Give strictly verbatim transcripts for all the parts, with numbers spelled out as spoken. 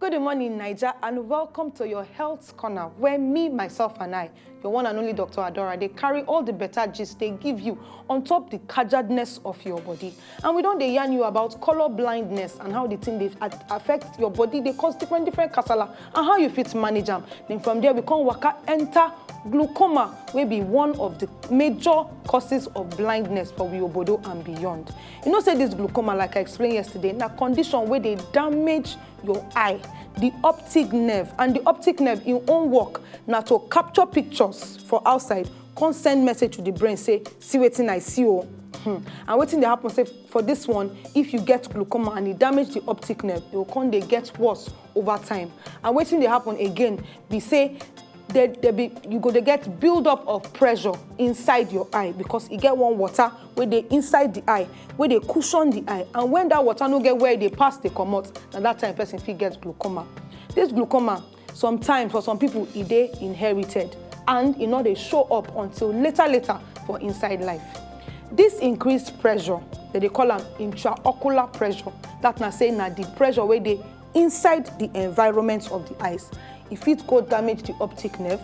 Good morning, Naija, and welcome to your health corner, where me, myself, and I, your one and only Doctor Adora, they carry all the better gist they give you on top the cajadness of your body. And we don't dey yarn you about color blindness and how the thing they affect your body, they cause different different kasala, and how you fit manage them. Then from there we come waka enter glaucoma, wey be one of the major causes of blindness for we obodo and beyond. You know say this glaucoma, like I explained yesterday, na condition where they damage your eye, the optic nerve, and the optic nerve in own work na to capture pictures for outside, come send message to the brain say, "See wetin I see o." Hmm. And wetin dey happen say, for this one, if you get glaucoma and e damage the optic nerve, e go come dey get worse over time. And wetin dey happen again be say, they, they be, you go dey get build up of pressure inside your eye, because e get one water wey dey inside the eye, wey dey cushion the eye, and when that water no get where e dey pass dey comot, na that time person fit get glaucoma. This glaucoma, sometimes for some people e dey inherited, and e no dey show up until later later for inside life. This increased pressure, they dey call am intraocular pressure. That na say na the pressure wey dey inside the environment of the eyes. E fit go damage the optic nerve.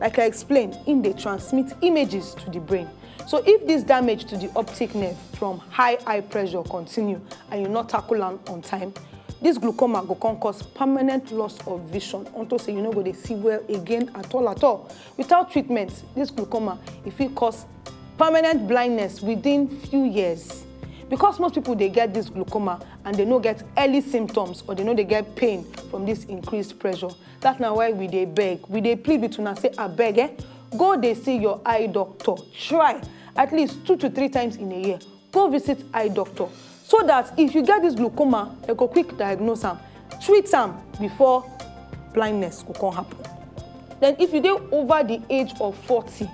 Like I explained, im dey transmit images to the brain. So if this damage to the optic nerve from high eye pressure continue and you not tackle am on time, this glaucoma go come cause permanent loss of vision, unto say you no go dey see well again at all at all. Without treatment, this glaucoma, if it cause permanent blindness within few years. Because most people they get this glaucoma and they no get early symptoms, or they know they get pain from this increased pressure. That's now why we dey beg, we dey plead with una say, "Abeg, eh, go dey see your eye doctor. Try at least two to three times in a year. Go visit eye doctor, so that if you get this glaucoma, they go quick diagnose am, treat am before blindness go come happen." Then if you dey over the age of forty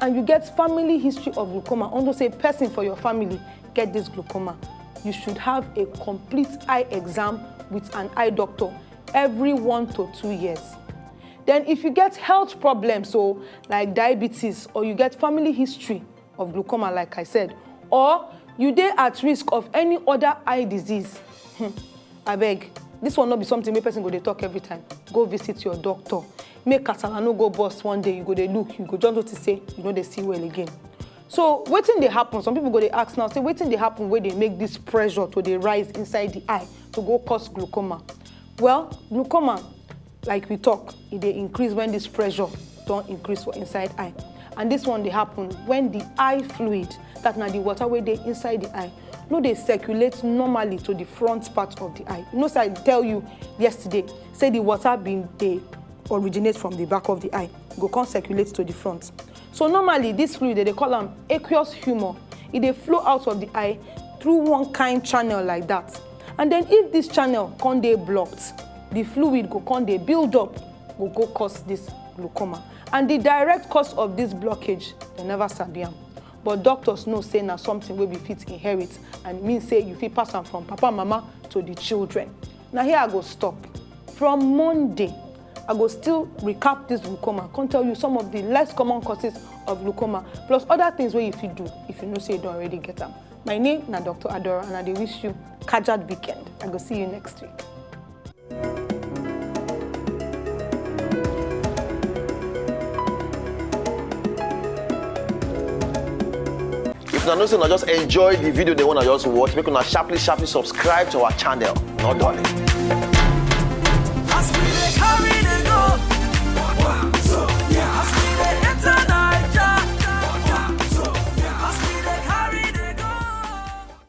and you get family history of glaucoma, unto say person for your family get this glaucoma, you should have a complete eye exam with an eye doctor every one to two years. Then if you get health problems, so like diabetes, or you get family history of glaucoma, like I said, or you dey at risk of any other eye disease, hmm, abeg, this one no be something wey person go dey talk every time. Go visit your doctor. Make kasala no go burst one day. You go dey look, you go just notice say you no dey see well again. So wetin dey happen? Some people go dey ask now, say wetin dey happen wey dey make this pressure to dey rise inside the eye to go cause glaucoma? Well, glaucoma, like we talk, e dey increase when this pressure don increase for inside eye. And this one dey happen when the eye fluid, that na the water wey dey inside the eye, no dey circulate normally to the front part of the eye. You know say I tell you yesterday, say the water bin dey originate from the back of the eye, go come circulate to the front. So normally, this fluid, they dey call am aqueous humor. E dey flow out of the eye through one kind channel like that. And then if this channel come dey blocked, the fluid go come dey build up, go go cause this glaucoma. And the direct cause of this blockage, they never sabi am. But doctors know say na something wey we fit inherit, and mean say you fit pass am from papa, mama to the children. Na here I go stop. From Monday, I go still recap this glaucoma, come tell you some of the less common causes of glaucoma, plus other things wey you fit do if you know say you don already get am. My name na Doctor Adora, and I dey wish you kajad weekend. I go see you next week. If una know say una just enjoy the video, they wanna just watch, make una sharply, sharply subscribe to our channel. No darling.